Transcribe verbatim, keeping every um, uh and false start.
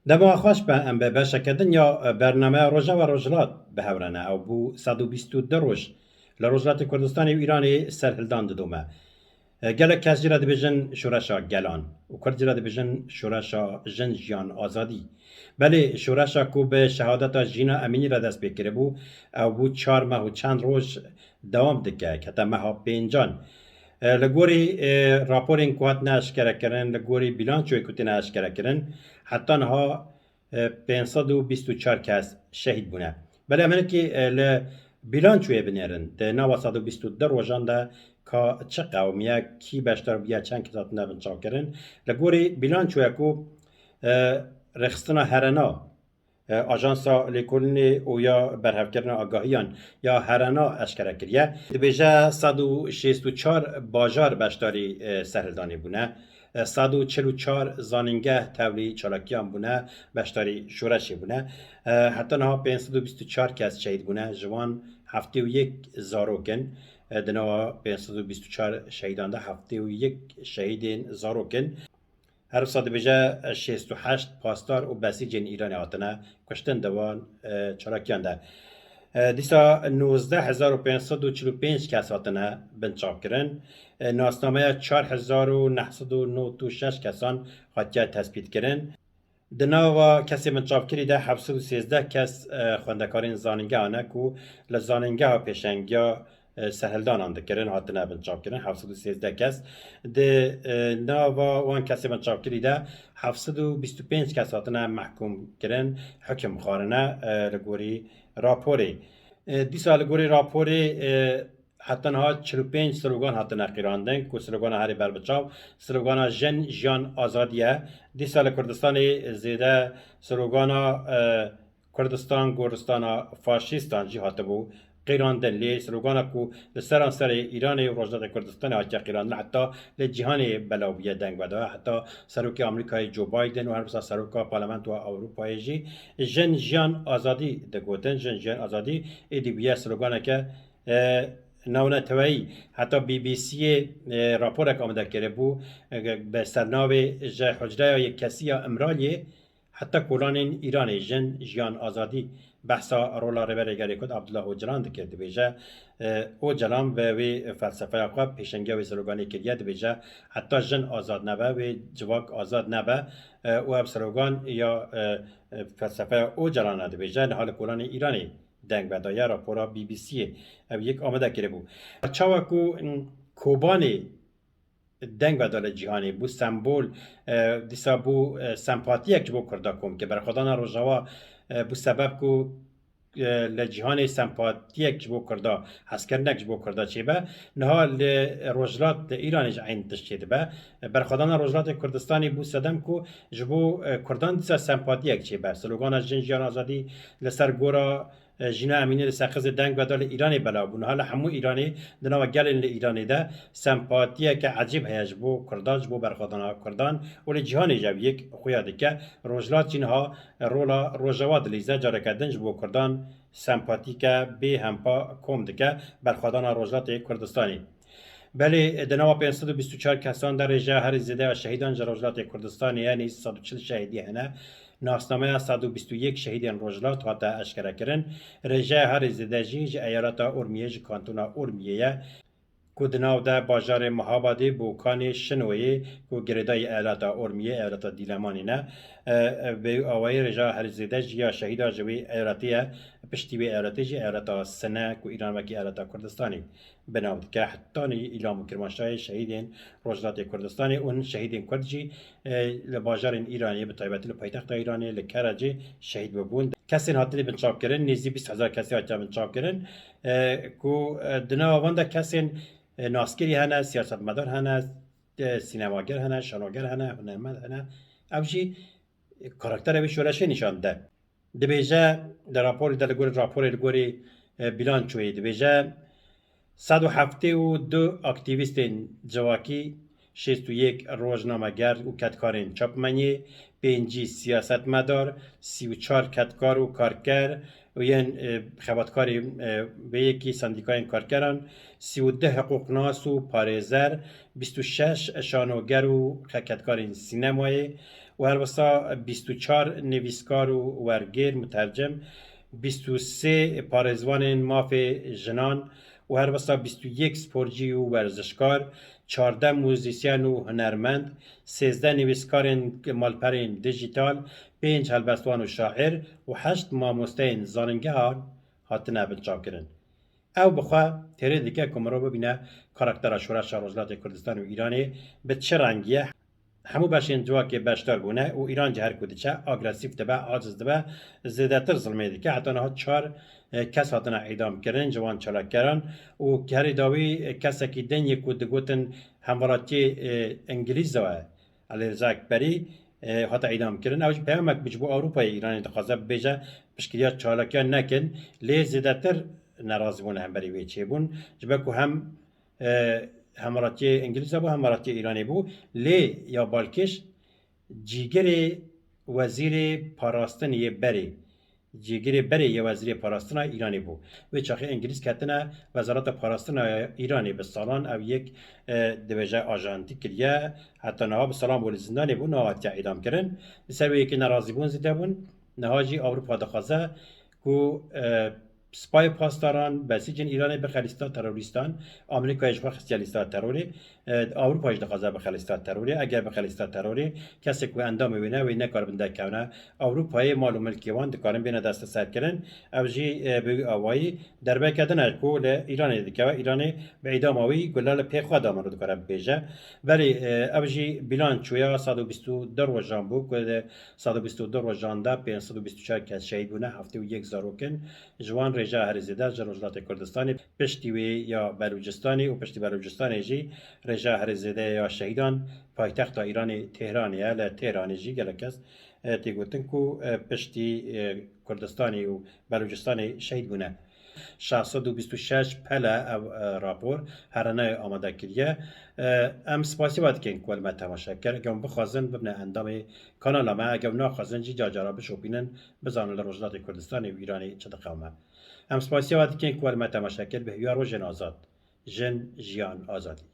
Dema xweş be, em bi beşeke din ya bernameya Rojava Rojhilat bi hev re ne. Ew bû sed û bîst û du roj li Rojhilatê Kurdistanê û Îranê serhildan didome. Gelek kes jî re dibêjin şoreşa gelan û Kurd jî re dibêjin şoreşa jin, jiyan, azadî. Belê şoreşa ku bi şehadeta Jîna Emînî re dest pê kiribû, ew bû çar meh û çend roj dewam dike, kete meha pêncan. E, li gorî, e, raporên ku hatine eşkerekirin, li gorî bîlançoyê ku têne eşkerekirin, heta niha, e, pênc sed û bîst û çar kes şehîd bûne. Belê em hinekî, e, li bîlançoyê binêrin. Di nava sed û bîst û du rojan de ka çi qewimiye, kî beşdar bûye, çend kes hatine binçavkirin. Li gorî bîlançoya ku, e, rêxistina herena, e, Ajansa Lêkolînê û ya Berhevkirina Agahiyan ya herena eşkere kiriye, dibêje sed û şêst û çar bajar beşdarî, e, serhildanê bûne. E, sed û çil û çar zanîngeh tevlî çalakiyan bûne, beşdarî şoreşê bûne. E, heta niha pênc sed û bîst û çar kes şehîd bûne, ji wan heftê û yek zarok in. E, di nava pênc sed û bîst û çar şehîdan de heftê û yek şehîdên zarok in. Her wisa dibêje, e, şêst û heşt pasdar û besîcên Îranê hatine kuştin di wan, e, çalakiyan de. E, dîsa nozdeh hezar û pênc sed û çil û pênc kes hatine binçavkirin. E, nasnameya çar hezar û neh sed û nod û şeş kesan hatiye tespîtkirin. Di nava kesê binçavkirî de heft sed û sêzdeh kes, e, xwendekarên zanîngehan e ku li zanîngeha pêşengiya, e, serhildanan dikirin, hatine binçavkirin, heft sed û sêzdeh kes. Di, e, nava wan kesê binçavkirî de heft sed û bîst û pênc kes hatine mehkûm kirin, hukim xwarine, e, li gorî raporê. E, dîsa li gorî raporê, e, heta niha çil û pênc slogan hatine qîrandin, ku slogana herî berbiçav slogana Jin, Jiyan, Azadî ye. Dîsa li Kurdistanê zêde slogana, e, Kurdistan goristana faşîstan jî hatibû qîrandin. Lê slogana ku li seranserê Îranê û Rojhilatê Kurdistanê hatiye qîrandin, heta li cîhanê belav bûye, deng vedaya. Heta Serokê Amerîkayê Joe Biden û her wisa Seroka Parlamentoya Ewropayê jî Jin, Jiyan, Azadî digotin. Jin, Jiyan, Azadî êdî bûye sloganeke, e, navneteweyî. Heta B B C'yê, e, raporek amade kiribû, e, bi sernavê Ji Hucreya Yekkesî ya Îmraliyê heta kolanên Îranê, Jin, Jiyan, Azadî, behsa rola Rêberê Gelê Kurd Abdullah Ocalan dikir. Dibêje, e, Ocalan bi wê felsefeya xwe pêşengiya wê sloganê kiriye, dibêje, heta jin azad nebe, wê civak azad nebe, e, û ev slogan ya, e, e, felsefeya Ocalan e, dibêje, niha li kolanê Îranê deng vedaye, rapora B B C'yê ev yek amade kiribû. Çawa ku, m, Kobanê deng veda li cîhanê, bû sembol, e, dîsa bû, e, sempatiyek ji bo Kurda kom ke berxwedana Rojava, e, bû sebeb ku, e, li cîhanê sempatiyek ji bo Kurda, hezkirinek ji bo Kurda çêbe. Niha li Rojhilat, li Îranê jî eyn tişt çêdibe. E, berxwedana Rojhilatê Kurdistanê bû sedem ku ji bo, e, Kurdan dîsa sempatiyek çêbe. Slogana Jin, Jiyan, Azadî li ser gora, e, Jîna Emînî li Seqizê deng veda li Îranê belav bû. Niha li hemû Îranê, di nava gelên li Îranê de sempatiyeke ecêb heye ji bo Kurdan, ji bo berxwedana Kurdan û li cîhanê jî ev yek xuya dike. Rojhilat jî niha rola Rojava dilîze, careke din ji bo Kurdan sempatîke bê hempa kom dike berxwedana Rojhilatê Kurdistanê. Belê di nava pênc sed û bîst û çar kesan de rêjeya herî zêde ya şehîdan ji Rojhilatê Kurdistanê ye, nêzî sed û çil şehîdî hene. Nasnameya sed û bîst û yek şehîdên Rojhilat hate eşkerekirin. Rêjeya herî zêde jî ji eyaleta Urmiyê, ji kantona Urmiyê ye, ku di nav de bajarê Mehabadê, Bokanê, Şinoyê, ku girêdayî eyaleta Urmiyê, eyaleta Dîlemanê ne. E, e, bi awayî rêjeya herî zêde jî ya şehîda ji wê eyaletê ye. Piştî wê eyaletê jî eyaleta Sine, ku înan wekî eyaleta Kurdistanê bi nav dike. Hetanî Îlam û Kirmanşahê şehîdên Rojhilatê Kurdistanê û hin şehîdên Kurd jî, e, li bajarên Îranê, bi taybetî li paytexta Îranê, li Kerecê şehîd bibûn. Kesên hatine binçavkirin, nêzî bîst hezar kesê hatiye binçavkirin, e, ku, e, di nava van de kesên, e, naskirî hene, siyasetmedar hene, e, sînemager hene, şanoger hene, hunermend hene. Ev jî, e, karaktera vê şoreşê nîşan dide. Dibêje, di raporê de, li gorî raporê, li gorî, e, bîlançoyê dibêje, sed û heftê û du aktîvîstên civakî, şêst û yek rojnameger û kedkarên çapmeniyê, pêncî siyasetmedar, sî û çar kedkar û karker û yên, e, xebatkarê, e, vê yekê sendîkayên karkeran, sî û du hiqûqnas û parêzer, bîst û şeş şanoger û kedkarên sînemayê û her wisa bîst û çar nivîskar û wergêr, mutercim, bîst û sê parêzvanên mafê jinan û her wisa bîst û yek sporcî û werzişkar, çardeh muzîsyen û hunermend, sêzdeh nivîskarên malperên dijîtal, pênc helbestvan û şaîr û heşt mamosteyên zanîngehan hatine binçavkirin. Ew bi xwe têrê dike ku mirov bibîne karaktera şoreşa Rojhilatê Kurdistan û Îranê bi çi rengî ye. Hemû beşên civakê beşdar bûne û Îran jî her ku diçe agresîf dibe, aciz dibe, zêdetir zilmê dike. Heta niha çar, e, kes hatine îdamkirin ji wan çalakgeran û herî dawî, e, kesekî din yê ku digotin hemwelatiyê, e, Îngilîza ye, Elî Reza Ekberî, e, hate îdamkirin. Ew jî peyamek bû ji bo Ewropayê, Îranê dixwaze bibêje piştgiriya çalakiyan nekin, lê zêdetir nerazîbûn li hemberî wê çêbûn. Ji ber ku hem, e, hemwelatiyê Îngilîza bû, hem hemwelatiyê Îranê bû, lê ya balkêş cîgirê wezîrê parastinê yê berê, cîgirê berê yê wezîrê parastina Îranê bû. Wê çaxê Îngilîz ketine Wezareta Parastina Îranê, bi salan ew yek, e, dibêje ajantî kiriye, heta niha bi salan bû li zindanê bû, niha hatiye îdamkirin. Li ser wê yekê nerazîbûn zêde bûn. Niha jî Ewropa dixwaze ku, e, Spayê Pasdaran, besîcên Îranê bixe lîsta terorîstan, Amerîkayê ji xwe xistiye lîsta terorê, e, Ewropa jî dixwaze bixe lîsta terorê. Eger bixe lîsta terorê, kesê ku endamê wê ne, wê nekaribin derkevine. Ewropayê mal û milkê wan dikarin bêne desteserkirin. Ew jî, e, bi wî awayî derbeke din e ku li Îranê dikeve. Îranê bi îdama wî gule li pê xwe da mirov dikare bibêje. Berê, e, ev jî bîlançoya sed û bîst û du rojan bû ku di sed û bîst û du rojan de pênc sed û bîst û çar kes şehîd bûne, heftê û yek zarok in. Ji wan rêjeya herî zêde ji Rojhilatê Kurdistanê, piştî wê ya Belûcistanê û piştî Belûcistanê jî rêjeya herî zêde ya şehîdan paytexta Îranê Tehranê ye. Li Tehranê jî gelek kes, e, tê gotin ku, e, piştî, e, Kurdistanê û Belûcistanê şehîd bûne. Şeş sed û bîst û şeş pele ev, e, rapor herênayê amade kiriye. E, em spasî we dikin ku li me temaşe kir. Eger hûn bixwazin bibine endamê kanala me, eger hûn naxwazin jî car cara bişopînin, bizanin li Rojhilatê Kurdistanê û Îranê çi diqewime. Em spasiya we dikin ku we li me temaşe kir, bi hêviya rojên azad. Jin, jiyan, azadî.